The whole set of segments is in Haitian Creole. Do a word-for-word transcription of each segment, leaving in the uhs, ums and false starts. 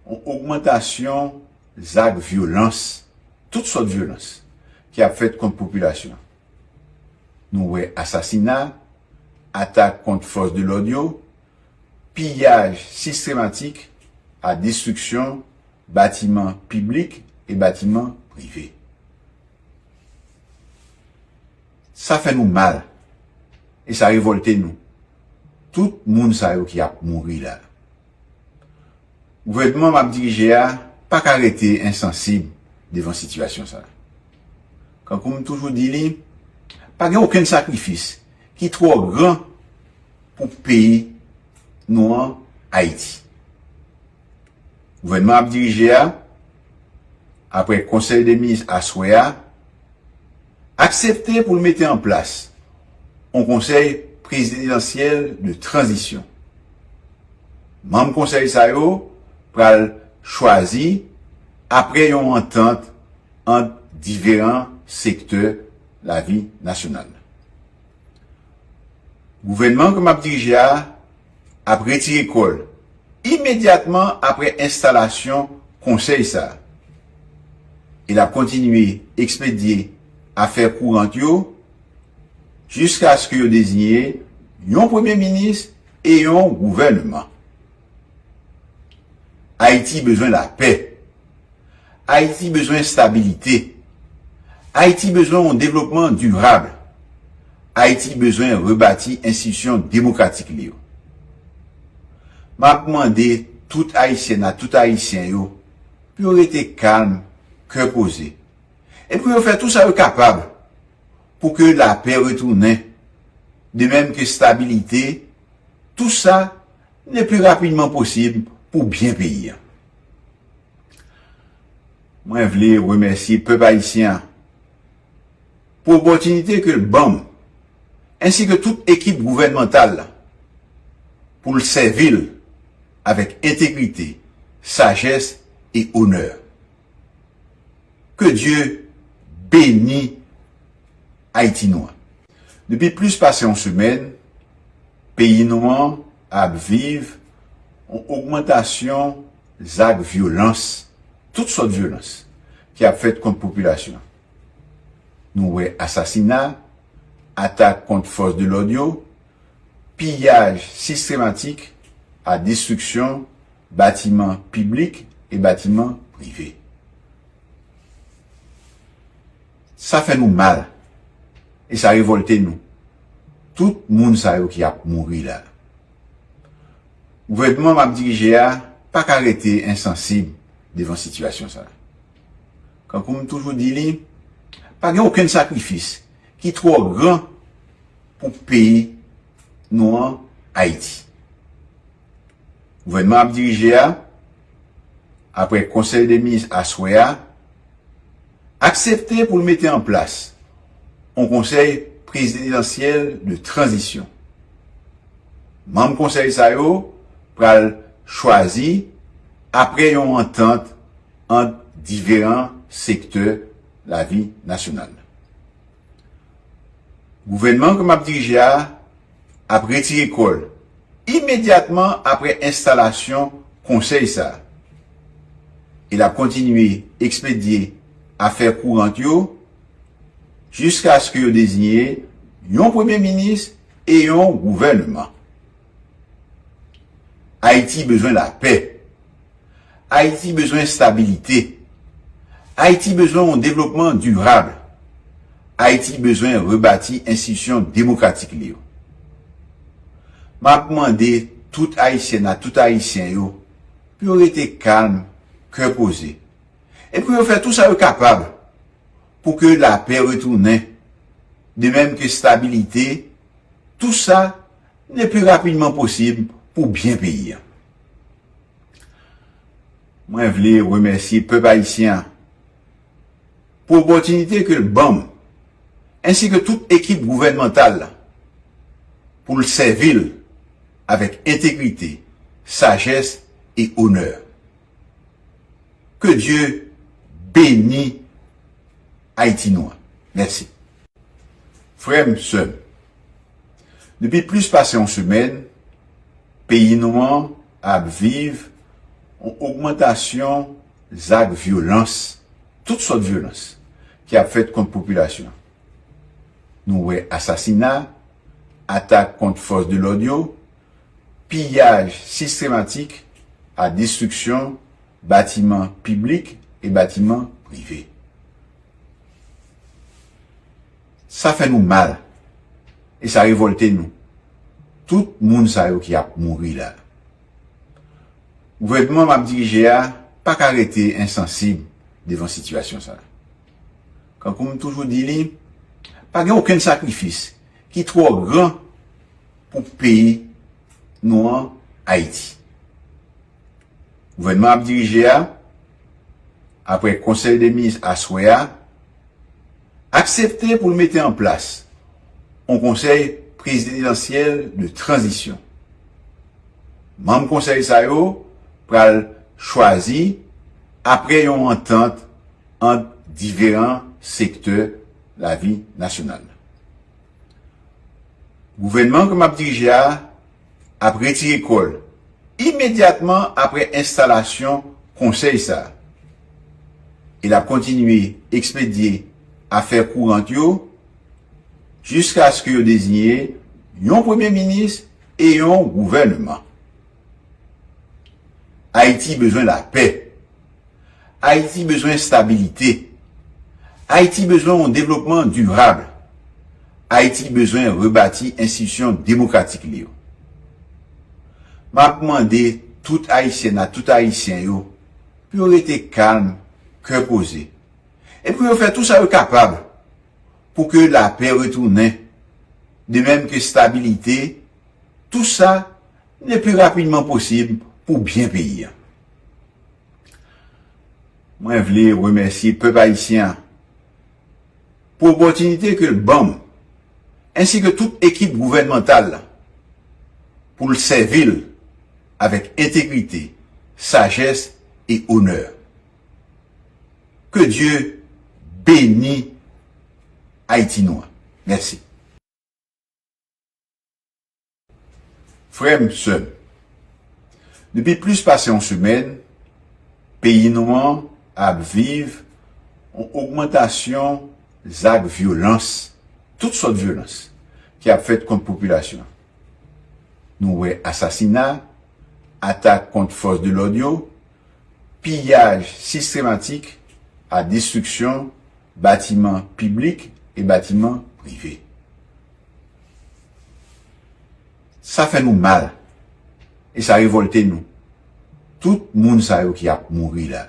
Yon ogmantasyon zak vyolans, tout sòt vyolans, ki ap fèt kont popilasyon. Nou wè asasina, atak kont fòs de lòd yo, piyaj sistematik ak destriksyon batiman piblik e batiman prive. Sa fè nou mal e sa revòlte nou. Tout moun sa yo ki ap mouri la. Gouvènman m ap dirije a pa ka rete ensansib devan sitiyasyon sa a. Kankou m toujou di li, pa gen okenn sakrifis ki twò gran pou peyi nou an, Ayiti. Gouvènman ap dirije a, apre konsèy de minis aswè a, aksepte pou l mete an plas yon konsèy prezidansyèl de tranzisyon. Manm konsèy sa yo pral chwazi apre yon antant ant diferan sektè lavi nasyonal. Gouvènman ke m ap dirije a ap retire kò l imedyatman apre enstalasyon konsèy sa a. E l ap kontinye ekspedye afè kourant yo jiskaske yo deziye yon premye minis e yon gouvènman. Ayiti bezwen lapè. Ayiti bezwen estabilite. Ayiti bezwen yon devlopman dirab. Ayiti bezwen rebati enstitisyon demokratik li yo. M ap mande tout Ayisyèn ak tout Ayisyen yo pou yo rete kalm, kè poze, e pou yo fè tou sa yo kapab pou ke lapè retounen, de menm ke estabilite, tou sa le pli rapidman posib pou byen peyi a. Mwen vle remèsye pèp ayisyen an pou opòtinite ke l ban m, ensi ke tout ekip gouvènmantal la, pou l sèvi l avèk entegrite, sajès e onè. Ke Dye beni Ayiti nou an. Depi plis pase yon semèn, peyi nou an ap viv yon ogmantasyon zak vyolans, tout sòt vyolans, ki ap fèt kont popilasyon. Nou wè asasina, atak kont fòs de lòd yo, piyaj sistematik ak destriksyon batiman piblik e batiman prive. Sa fè nou mal e sa revòlte nou. Tout moun sa yo ki ap mouri la. Gouvènman m ap dirije a pa ka rete ensansib devan sitiyasyon sa a. Kankou m toujou di li, pa gen okenn sakrifis ki twò gran pou peyi nou an, Ayiti. Gouvènman ap dirije a, apre konsèy de minis aswè a, aksepte pou l mete an plas yon konsèy prezidansyèl de tranzisyon. Manm konsèy sa yo pral chwazi apre yon antant ant diferan sektè lavi nasyonal. Gouvènman ke m ap dirije a ap retire kò l imedyatman apre enstalasyon konsèy sa a. E l ap kontinye ekspedye afè kourant yo jiskaske yo deziye yon premye minis e yon gouvènman. Ayiti bezwen lapè. Ayiti bezwen estabilite. Ayiti bezwen yon devlopman dirab. Ayiti bezwen rebati enstitisyon demokratik li yo. M ap mande tout Ayisyèn ak tout Ayisyen yo pou yo rete kalm, kè poze, e pou yo fè tou sa yo kapab pou ke lapè retounen, de menm ke estabilite, tou sa le pli rapidman posib pou byen peyi a. Mwen vle remèsye pèp ayisyen an pou opòtinite ke l ban m, ensi ke tout ekip gouvènmantal la, pou l sèvi l avèk entegrite, sajès e onè. Ke Dye beni Ayiti nou an. Mèsi. Frè m, sè m, depi plis pase yon semèn, peyi nou an ap viv Yon ogmantasyon zak vyolans, tout sòt vyolans, ki ap fèt kont popilasyon. Nou wè asasina, atak kont fòs de lòd yo, piyaj sistematik ak destriksyon batiman piblik e batiman prive. Sa fè nou mal e sa revòlte nou. Tout moun sa yo ki ap mouri la. Gouvènman m ap dirije a pa ka rete ensansib devan sitiyasyon sa a. Kankou m toujou di li, pa gen okenn sakrifis ki twò gran pou peyi nou an, Ayiti. Gouvènman ap dirije a, apre Konsèy de Minis aswè a, aksepte pou l mete an plas yon konsèy prezidansyèl de tranzisyon. Manm konsèy sa yo pral chwazi apre yon antant ant diferan sektè lavi nasyonal. Gouvènman ke m ap dirije a ap retire kò l imedyatman apre enstalasyon konsèy sa a. E l ap kontinye ekspedye afè kourant yo jiskaske yo deziye yon premye minis e yon gouvènman. Ayiti bezwen lapè. Ayiti bezwen estabilite. Ayiti bezwen yon devlopman dirab. Ayiti bezwen rebati enstitisyon demokratik li yo. M ap mande tout Ayisyèn ak tout Ayisyen yo pou yo rete kalm, kè poze, e pou yo fè tou sa yo kapab pou ke lapè retounen, de menm ke estabilite, tou sa le pli rapidman posib pou byen peyi a. Mwen vle remèsye pèp ayisyen an pou opòtinite ke l ban m, ensi ke tout ekip gouvènmantal la, pou l sèvi l avèk entegrite, sajès e onè. Ke Dye beni Ayiti nou an. Mèsi. Frè m, sè m, depi plis pase yon semèn, peyi nou an ap viv yon ogmantasyon zak vyolans, tout sòt vyolans, ki ap fèt kont popilasyon. Nou wè asasina, atak kont fòs de lòd yo, piyaj sistematik ak destriksyon batiman piblik e batiman prive. Sa fè nou mal e sa revòlte nou. Tout moun sa yo ki ap mouri la.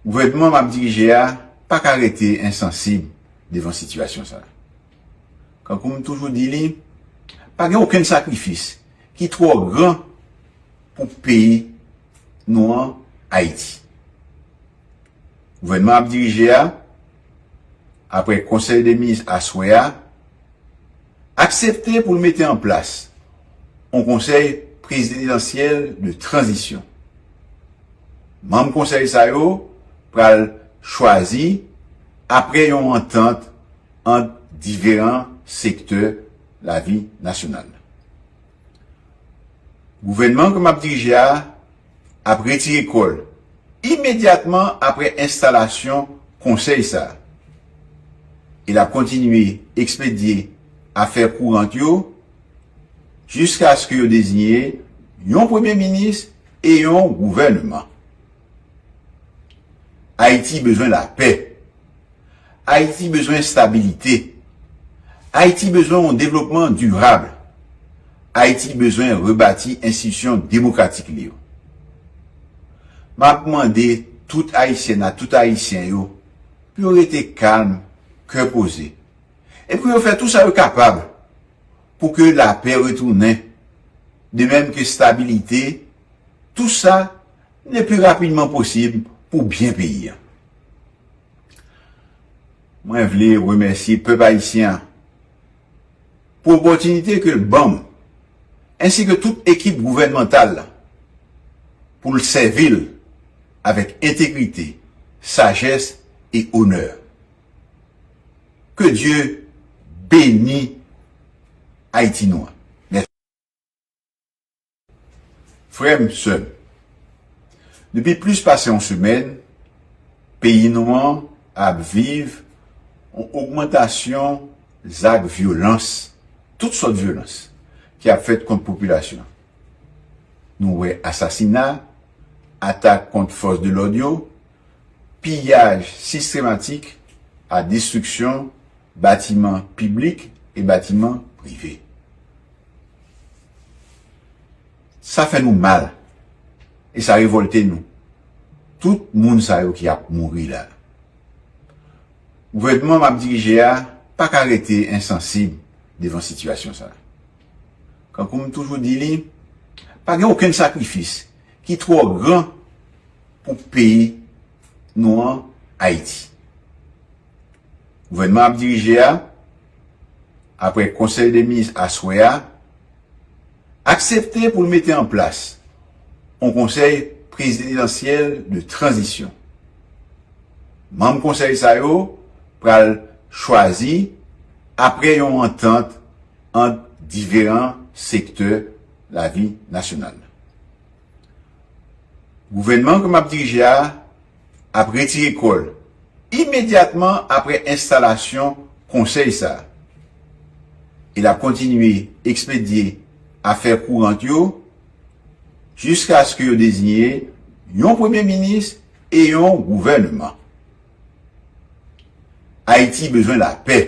Gouvènman m ap dirije a pa ka rete ensansib devan sitiyasyon sa a. Kankou m toujou di li, pa gen okenn sakrifis ki twò gran pou peyi nou an, Ayiti. Gouvènman ap dirije a, apre Konsèy de Minis aswè a, aksepte pou l mete an plas yon konsèy prezidansyèl de tranzisyon. Manm konsèy sa yo pral chwazi apre yon antant ant diferan sektè lavi nasyonal. Gouvènman ke m ap dirije a ap retire kò l imedyatman apre enstalasyon konsèy sa a. E l ap kontinye ekspedye afè kourant yo jiskaske yo deziye yon premye minis e yon gouvènman. Ayiti bezwen lapè. Ayiti bezwen estabilite. Ayiti bezwen yon devlopman dirab. Ayiti bezwen rebati enstitisyon demokratik li yo. M ap mande tout Ayisyèn ak tout Ayisyen yo pou yo rete kalm, kè poze, e pou yo fè tou sa yo kapab pou ke lapè retounen, de menm ke estabilite, tou sa le pli rapidman posib pou byen peyi a. Mwen vle remèsye pèp ayisyen an pou opòtinite ke l ban m, ensi ke tout ekip gouvènmantal la, pou l sèvi l avèk entegrite, sajès e onè. Ke Dye beni Ayiti nou an. Mèsi. Frè m, sè m, Depi plis pase yon semèn, peyi nou an ap viv yon ogmantasyon zak vyolans, tout sòt vyolans, ki ap fèt kont popilasyon. Nou wè asasina, atak kont fòs de lòd yo, piyaj sistematik ak destriksyon batiman piblik e batiman prive. Sa fè nou mal e sa revòlte nou. Tout moun sa yo ki ap mouri la. Gouvènman m ap dirije a pa ka rete ensansib devan sitiyasyon sa. Kankou m toujou di li, pa gen okenn sakrifis ki twò gran pou peyi nou an, Ayiti. Gouvènman ap dirije a, apre konsèy de minis aswè a, aksepte pou l mete an plas yon konsèy prezidansyèl de tranzisyon. Manm konsèy sa yo pral chwazi apre yon antant ant diferan sektè lavi nasyonal. Gouvènman ke m ap dirije a ap retire kò l imedyatman apre enstalasyon konsèy sa a. E l ap kontinye ekspedye afè kourant yo jiskaske yo deziye yon premye minis e yon gouvènman. Ayiti bezwen lapè.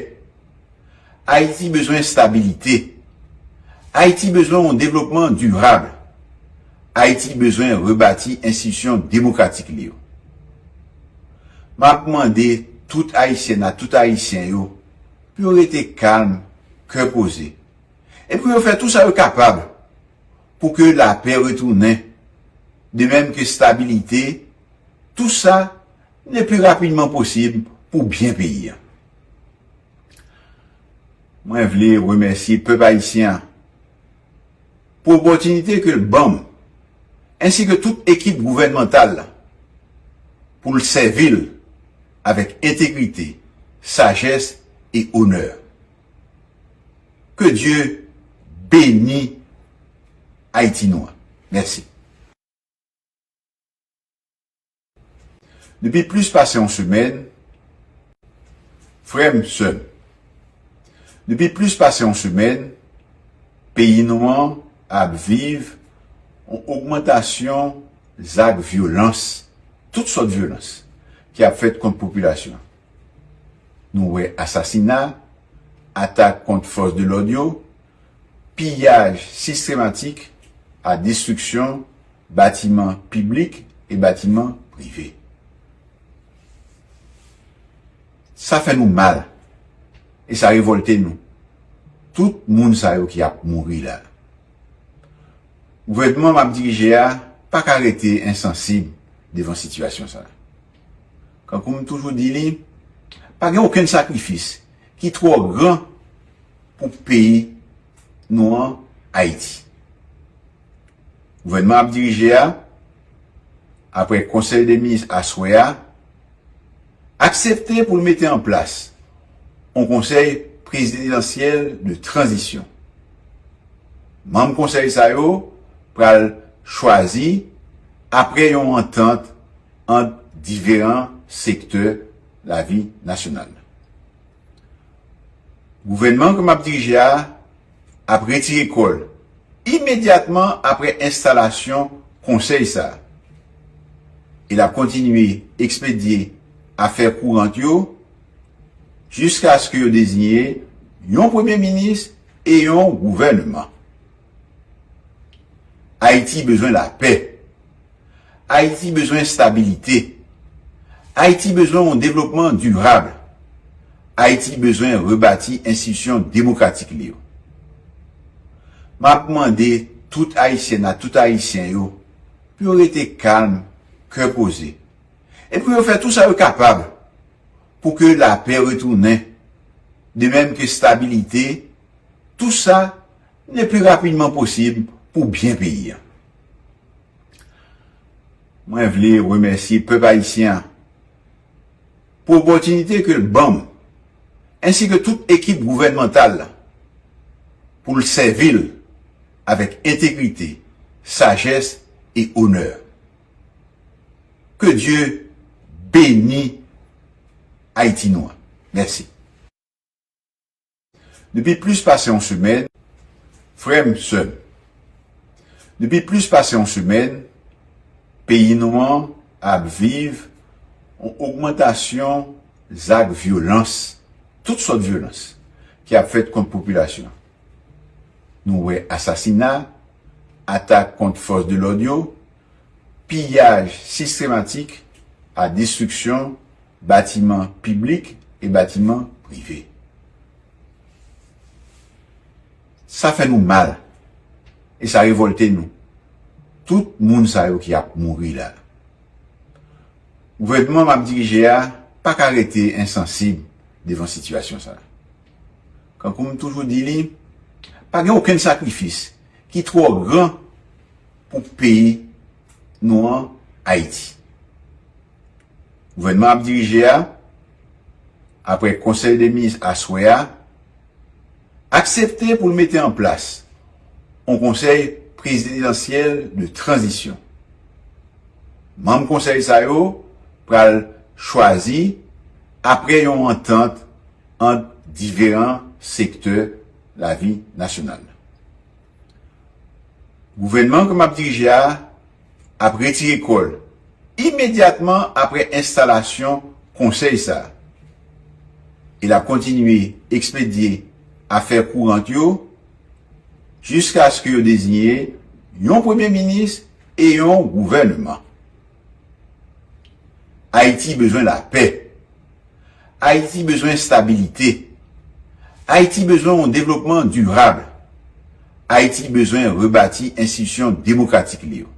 Ayiti bezwen estabilite. Ayiti bezwen yon devlopman dirab. Ayiti bezwen rebati enstitisyon demokratik li yo. M ap mande tout Ayisyèn ak tout Ayisyen yo pou yo rete kalm, kè poze, e pou yo fè tou sa yo kapab pou ke lapè retounen, de menm ke estabilite, tou sa le pli rapidman posib pou byen peyi a. Mwen vle remèsye pèp ayisyen an pou opòtinite ke l ban m, ensi ke tout ekip gouvènmantal la, pou l sèvi l avèk entegrite, sajès e onè. Ke Dye beni Ayiti nou an. Mèsi. Depi plis pase yon semèn, frè m, sè m, depi plis pase yon semèn, peyi nou an ap viv yon ogmantasyon zak vyolans, tout sòt vyolans, ki ap fèt kont popilasyon. Nou wè asasina, atak kont fòs de lòd yo, piyaj sistematik ak destriksyon batiman piblik e batiman prive. Sa fè nou mal e sa revòlte nou. Tout moun sa yo ki ap mouri la. Gouvènman m ap dirije a pa ka rete ensansib devan sitiyasyon sa. Kankou m toujou di li, pa gen okenn sakrifis ki twò gran pou peyi nou an, Ayiti. Gouvènman ap dirije a, apre konsèy de minis aswè a, aksepte pou l mete an plas yon konsèy prezidansyèl de tranzisyon. Manm konsèy sa yo pral chwazi apre yon antant ant diferan sektè lavi nasyonal. Gouvènman ke m ap dirije a ap retire kò l imedyatman apre enstalasyon konsèy sa a. E l ap kontinye ekspedye afè kourant yo jiskaske yo deziye yon premye minis e yon gouvènman. Ayiti bezwen lapè. Ayiti bezwen estabilite. Ayiti bezwen yon devlopman dirab. Ayiti bezwen rebati enstitisyon demokratik li yo. M ap mande tout Ayisyèn ak tout Ayisyen yo pou yo rete kalm, kè poze, e pou yo fè tou sa yo kapab pou ke lapè retounen, de menm ke estabilite, tou sa le pli rapidman posib pou byen peyi a. Mwen vle remèsye pèp ayisyen an pou opòtinite ke l ban m, ensi ke tout ekip gouvènmantal la, pou l sèvi l avèk entegrite, sajès e onè. Ke Dye beni Ayiti nou an. Mèsi. Depi plis pase yon semèn, frè m, sè m, depi plis pase yon semèn, peyi nou an ap viv yon ogmantasyon zak vyolans, tout sòt vyolans, ki ap fèt kont popilasyon. Nou wè asasina, atak kont fòs de lòd yo, piyaj sistematik a destriksyon batiman piblik e batiman prive. Sa fè nou mal e sa revòlte nou. Tout moun sa yo ki ap mouri la. Gouvènman m ap dirije a pa ka rete ensansib devan sitiyasyon sa a. Kankou m toujou di li, pa gen okenn sakrifis ki twò gran pou peyi nou an, Ayiti. Gouvènman ap dirije a, apre konsèy de minis aswè a, aksepte pou l mete an plas yon konsèy prezidansyèl de tranzisyon. Manm konsèy sa yo pral chwazi apre yon antant ant diferan sektè lavi nasyonal. Gouvènman ke m ap dirije a ap retire kò l imedyatman apre enstalasyon konsèy sa a. E l ap kontinye ekspedye afè kourant yo jiskaske yo deziye yon premye minis e yon gouvènman. Ayiti bezwen lapè. Ayiti bezwen estabilite. Ayiti bezwen yon devlopman dirab. Ayiti bezwen rebati enstitisyon demokratik li yo.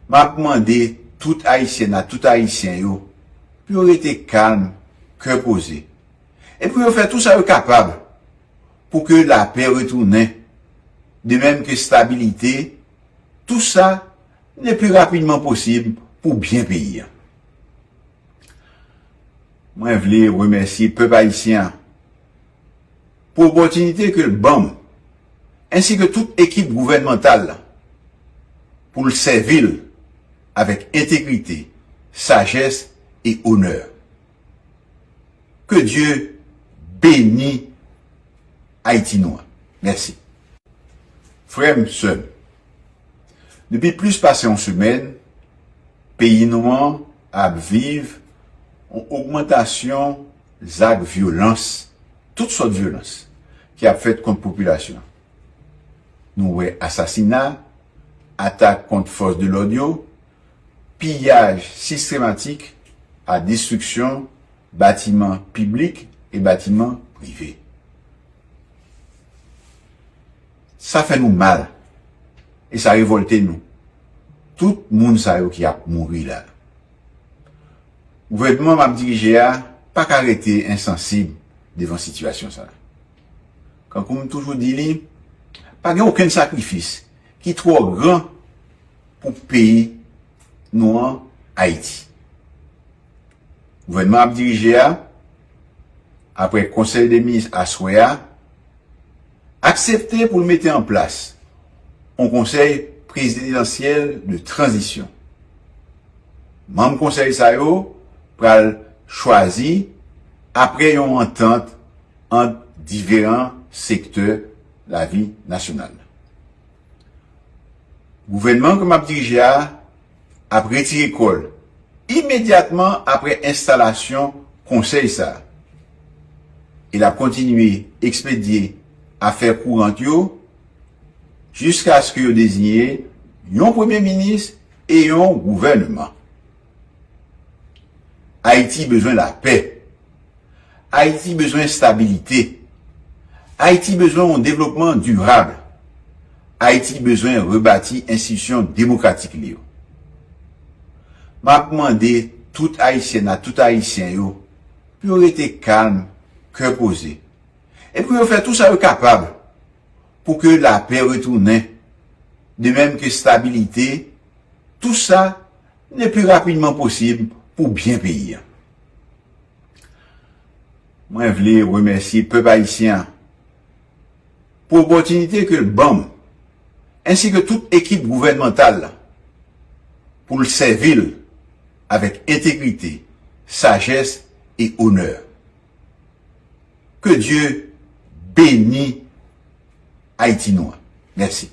M ap mande tout Ayisyèn ak tout Ayisyen yo pou yo rete kalm, kè poze, e pou yo fè tou sa yo kapab pou ke lapè retounen, de menm ke estabilite, tou sa le pli rapidman posib pou byen peyi a. Mwen vle remèsye pèp ayisyen an pou opòtinite ke l ban m, ensi ke tout ekip gouvènmantal la, pou l sèvi l avèk entegrite, sajès e onè. Ke Dye beni Ayiti nou an. Mèsi. Frè m, sè m, depi plis pase yon semèn, peyi nou an ap viv yon ogmantasyon zak vyolans, tout sòt vyolans, ki ap fèt kont popilasyon. Nou wè asasina, atak kont fòs de lòd yo, piyaj sistematik a destriksyon batiman piblik e batiman prive. Sa fè nou mal e sa revòlte nou. Tout moun sa yo ki ap mouri la. Gouvènman m ap dirije a pa ka rete ensansib devan sitiyasyon sa a. Kankou m toujou di li, pa gen okenn sakrifis ki twò gran pou peyi nou an, Ayiti. Gouvènman ap dirije a, apre konsèy de minis aswè a, aksepte pou l mete an plas yon konsèy prezidansyèl de tranzisyon. Manm konsèy sa yo pral chwazi apre yon antant ant diferan sektè lavi nasyonal. Gouvènman ke m ap dirije a ap retire kò l imedyatman apre enstalasyon konsèy sa a. E l ap kontinye ekspedye afè kourant yo jiskaske yo deziye yon premye minis e yon gouvènman. Ayiti bezwen lapè. Ayiti bezwen estabilite. Ayiti bezwen yon devlopman dirab. Ayiti bezwen rebati enstitisyon demokratik li yo. M ap mande tout Ayisyèn ak tout Ayisyen yo pou yo rete kalm, kè poze, e pou yo fè tou sa yo kapab pou ke lapè retounen, de menm ke estabilite, tou sa le pli rapidman posib pou byen peyi a. Mwen vle remèsye pèp ayisyen an pou opòtinite ke l ban m, ensi ke tout ekip gouvènmantal la, pou l sèvi l avèk entegrite, sajès e onè. Ke Dye beni Ayiti nou an. Mèsi.